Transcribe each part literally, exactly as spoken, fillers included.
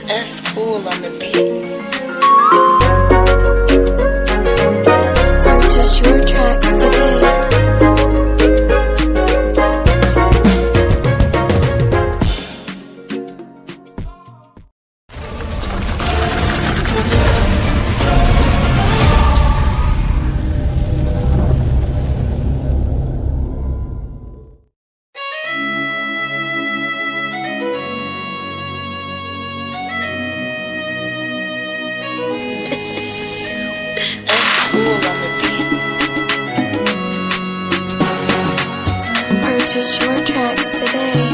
S Cool on the beat. Purchase your tracks today. Purchase your tracks today.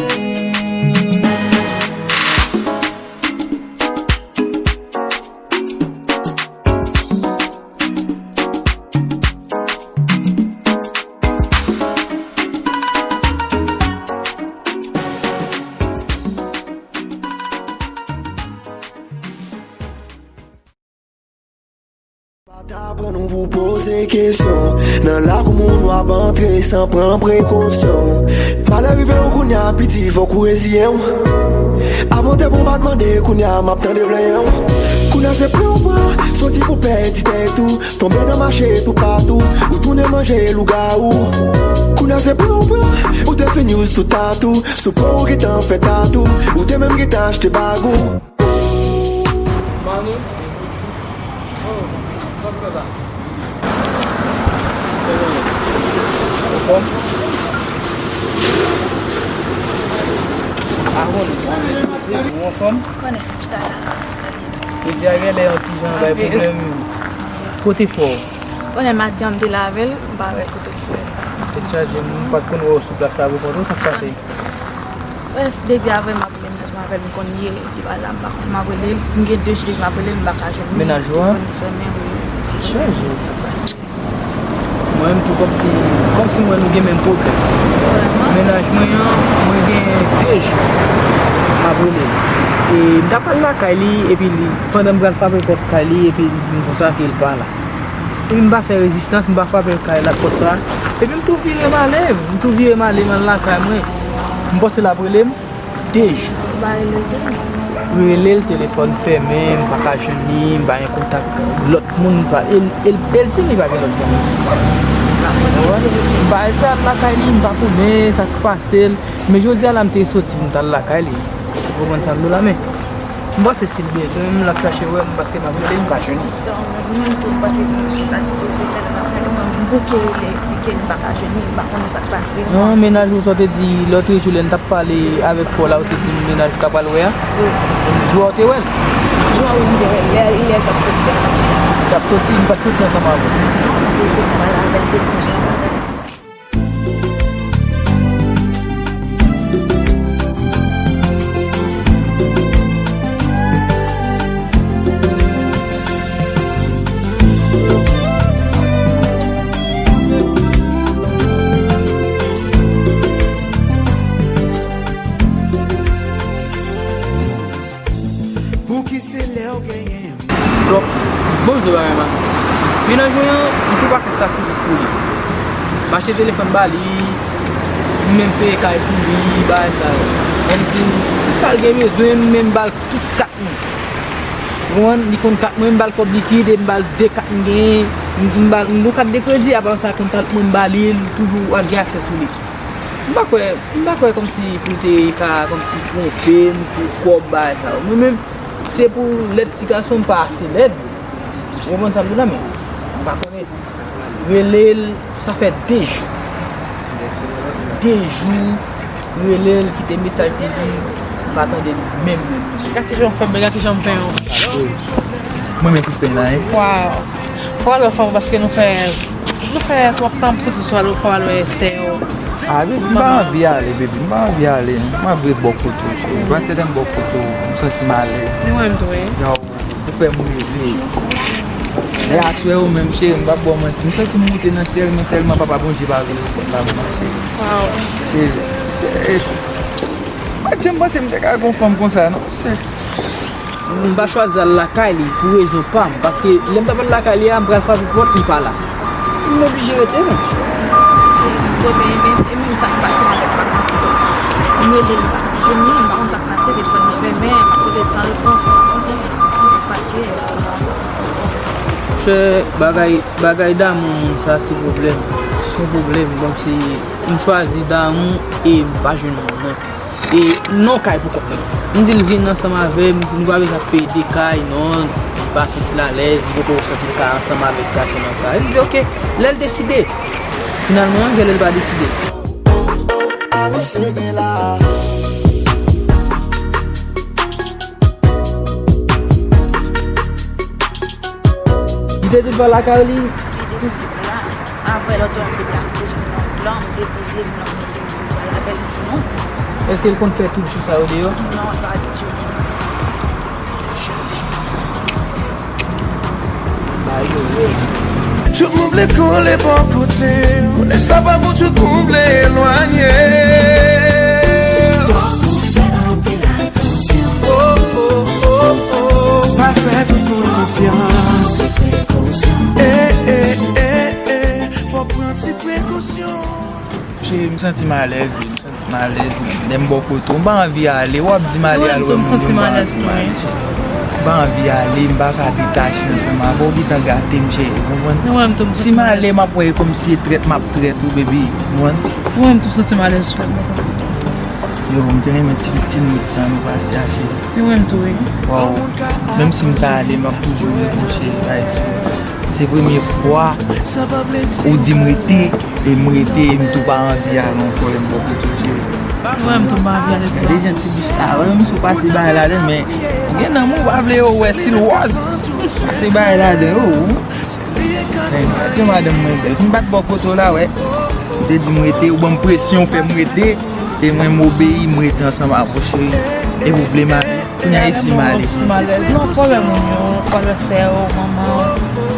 Pa ta pran nou pou poze kesyon. Nan lakou moun w ap antre san pran prekosyon. Malè rive w kounya, piti, fòk ou reziyen w. Avan te bon, pa t mande, kounya m ap tande plenyen w. Kounya se pran w pran, soti pou pèdi tèt ou. Tonbe nan mache toupatou, ou tounen manje lougawou. Kounya se pran w pran, ou te fin use tout tatou. Sou po ou gentan fè tatou, ou te menm gentan achte bag ou. Mami. Oh, sa w ap fè la? Anfòm? Ahon, ou anfòm? Konnen, chita la, salye. Jodi a genlè yon ti jan bay pwoblèm. Kote fè w? Konnen madanm te lave l, m pa wè kote l fè. Tèt chaje, m pa t konn wè w sou plas la pou kont ou, sa k pase? Brèf, depi avè m ap rele mennaj mwen avè l, m konn ye, epi pa la, m pa konn, m ap rele l, m gen de jou depi m ap rele l, m pa ka jwenn li. Mennaj ou a? Telefòn li fèmen, wi. Tèt chaje. Sa k pase? Mwen menm tou, kòmsi, kòmsi mwen nou gen menm pwoblèm. Vrèman? Mennaj mwen an, mwen gen de jou m ap rele l. E m t ap al lakay li, epi li, pandan m pral frape pòt kay li, epi li di m konsa ke l pa la. Epi m pa fè rezistans, m pa frape kay la, pòt la. Epi m tou vire m ale, m tou vire m ale, m al lakay mwen. M panse l ap rele m, de jou. Ou pa rele l tou? Rele l, telefòn fèmen, m pa ka jwenn li, m pa gen kontak lòt moun, m pa, e l, e l, e l di m li pa gen lòt zanmi. Ou konprann? M pa eseye al lakay li, m pa konnen sa k pase l. Men jodi a la, m te soti pou m t al lakay li. Ou konprann sa m di w la, men m panse si l bezwen m, l ap chache wè m, paske m ap rele l, m pa jwenn li. Mwen tou, m panse nou ta sipoze lè n ap gade, mwen m bouke rele li ke m pa ka jwenn li, m pa konnen sa k pase. Non, mennaj ou sa w te di lòt jou lè n t ap pale avèk frè w la, ou te di m mennaj ou ta pral wè a? Wi. Jou a ou te wè l? Jou a wi, m te wè l. Lè, lè l t ap soti a. L t ap soti, m pa t soti ansanm avè l. Non, m te di m pral avè l, te di m pral avè l. Pouki se lè w genyen? Donk, bon, m di w bagay, man. Mennaj mwen an, m fè yon pakèt sakrifis pou li. M achte telefòn ba li, m menm peye kay pou li, bagay sa yo. Kòmsi, tout sa l gen bezwen, m menm ba l tout kat mwen. Ou konprann? Li konn kat mwen, m ba l kòb likid, e m ba l de kat m genyen, m, m ba l, m gon kat de kredi, apa sa konn kat mwen, m ba li, l toujou ap gen aksè sou li. M pa kwè, m pa kwè kòmsi pou l te ka kòmsi twonpe m pou kòb, bagay sa yo. Mwen menm, se pou lèd ti gason m pa ase lèd. Ou konprann sa m di w la, men m pa konnen. Rele l, sa fè de jou. De jou, rele l, kite mesaj pou li, m pa tande l menm, menm, menm. Gade kijan w fè m, gade kijan m penyen w. Mwen menm ki penyen la, wi. Waw. Fò w al wè fanm ou paske nou fè, nou fè twòp tan pou soti sou al, fò w al wè sè w. Ah, baby, m pa anvi ale, baby. M pa anvi ale, non. M ap ret bò kote w, cheri. Panse lè m bò kote w, m santi m alèz. Li menm tou, wi. Yow, ou fè m reve. Lè aswè ou menm, cheri, m p ap ba w manti. M santi m moute nan syèl, men sèlman Papa Bondye pa vle m konn pa m, cheri. Waw. Cheri, cheri. M pa t janm panse m te ka gen yon fanm konsa, non, cheri. M pa chwazi al lakay li pou rezon pa m, paske lè m t ap al lakay li a, m pral frape pòt, li pa la. M oblije rete, non. Se pwoblèm, e menm, e menm sa k pase m avèk papa m. M rele l, m pa jwenn li, m pa konn sa k pase. Se telefòn nan fèmen, m ap rele l san repons, m pa konn anyen. Konn sa k pase. Monchè, bagay, bagay damou moun sa se pwoblèm. Se yon pwoblèm, kòmsi m chwazi damou e m pa jwenn moun nan. E non kay pou kont mwen. M di l vin ansanm avè m, nou pa bezwen ap peye de kay, non, li pa santi l alèz, li poko santi l ka ansanm avèk gason nan kay. M di oke, lè l deside. Finalman, genlè l pa deside. Li te di l pa lakay li. Li te di l pa la. Apre lòt an vin la, m te jwenn yon plan, m te di, li te di m nan m sòti, m di l pa la, apre li di non. Èske l konn fè tout jou sa yo deyò? Non, li pa abitye. Ba yo rèd. Tout moun vle kole bò kote w, lè sa pa bon tout moun vle elwanye. Oh, oh, oh, oh. Pa fè tout moun konfyans. Eh, eh, eh, eh. Fò pran ti prekosyon. Cheri, m santi m alèz, wi, m santi m alèz, wi. Lè m bò kote w, m pa anvi ale. W ap di m ale al wè moun yo, m pa anvi ale, cheri. M pa anvi ale, m pa ka detache ansanm avè w, w gentan gate m, cheri, w konprann? Si m ale, m ap wè kòmsi e trèt m ap trèt ou, baby, w konprann? Mwen menm tou, m santi m alèz sou lè m bò kote w. Yo, m te renmen ti, ti nwit tan nou pase a, cheri. Mwen menm tou, wi. Waw. Menm si m ta ale, m ap toujou rete, cheri, pa egzanp. Se premye fwa ou di m rete, e m rete, e m tou pa anvi ale ankò lè m bò kote w, cheri. Mwen menm tou, m pa anvi ale tou. Gade jan ti bouch la, wè, menm si w pase bagay ladan, men ou gen nanm ou pa vle yo wè si l wòz. Pase bagay ladan yo. Jan madanm mwen bèl. Si m pa t bò kote w la, wè. Ou te di m rete, ou ban m presyon, ou fè m rete. E mwen, m obeyi, m rete ansanm avè w, cheri. E ou vle m ale. Kounye a, isi m ale, cheri. Non, fò wè moun yo, fò wè sè yo, manman w.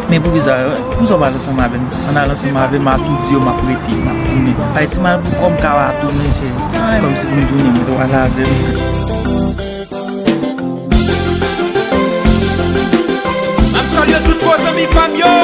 Men poukisa, poukisa w pa al ansanm avè m? Ann al ansanm avè m, m a tou di yo m ap rete, m ap tounen. Paske si m al pou kò m, m ka pa tounen, cheri. Kòmsi pou m tounen, mwen tou al avè m. M ap salye tout fo zanmi pa m yo.